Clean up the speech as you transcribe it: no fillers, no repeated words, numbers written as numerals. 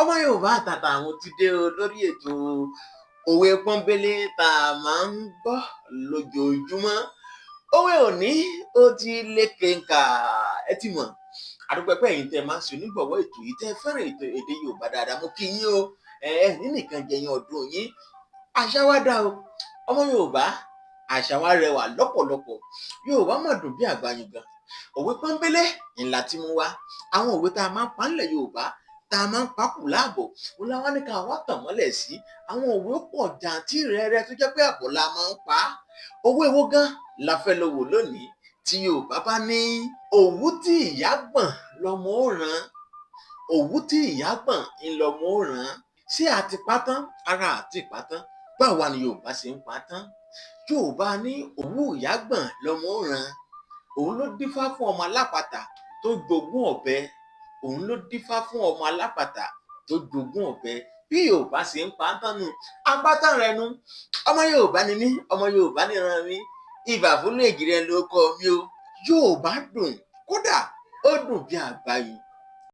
Ọmọ Yorùbá àtàtà, àwọn ti dé o lórí ètò òwe pọ́nbélé tá a máa ń gbọ́ lójoojúmọ́. Òwe òní ó ti lékenkà, ẹ ti mọ̀. Àdúpẹ́pẹ́ ẹ̀yin tẹ́ máa ń ṣe onígbọ̀wọ́ ètò yìí, tẹ́ fẹ́ràn ètò èdè Yorùbá dáadáa, mo kí yín o. Ẹ ẹ ní nìkan jẹyìn ọdún yín. Àṣà wa dá o, ọmọ Yorùbá, àṣà wa rẹwà lọ́pọ̀lọpọ̀. Yorùbá mà dùn bí àgbàyùngàn. Òwe pọ́nbélé ńlá tí mú wá, àwọn òwe tá a máa ń pa ńlẹ̀ Yorùbá, tá a máa ń pa kù láàbọ̀, òun la wá ní ká wá tàn mọ́lẹ̀ sí. Àwọn òwe pọ̀ jàǹtí rẹ̀rẹ̀ tó jẹ́ pé àbọ̀ la máa ń pa á. Òwe wo gan la fẹ́ lọ wò lónìí? Tí Yorùbá bá ní òwú tí ìyá gbọ̀n lọmọ ó ràn, òwú tí ìyá gbọ̀n ńlọmọ ó ràn. Ṣé àti pátán ara àti pátán? Báwa ni Yorùbá ṣe ń patán. Yorùbá ní òwú ìyá gbọ̀n lọmọ ó ràn, òun ló dífá fún ọmọ alápatà tó jogún ọ̀bẹ. Òun ló dífá fún ọmọ alápatà tó jogún ọ̀bẹ. Bí Yorùbá ṣe ń patán nu, apátán rẹ nu. Ọmọ Yorùbá ni mí, ọmọ Yorùbá níran mi. Ibà fúnlẹ̀ èjìrẹ́ ló kọ́ mi o. Yorùbá dùn, kódà ó dùn bí àgbáyé.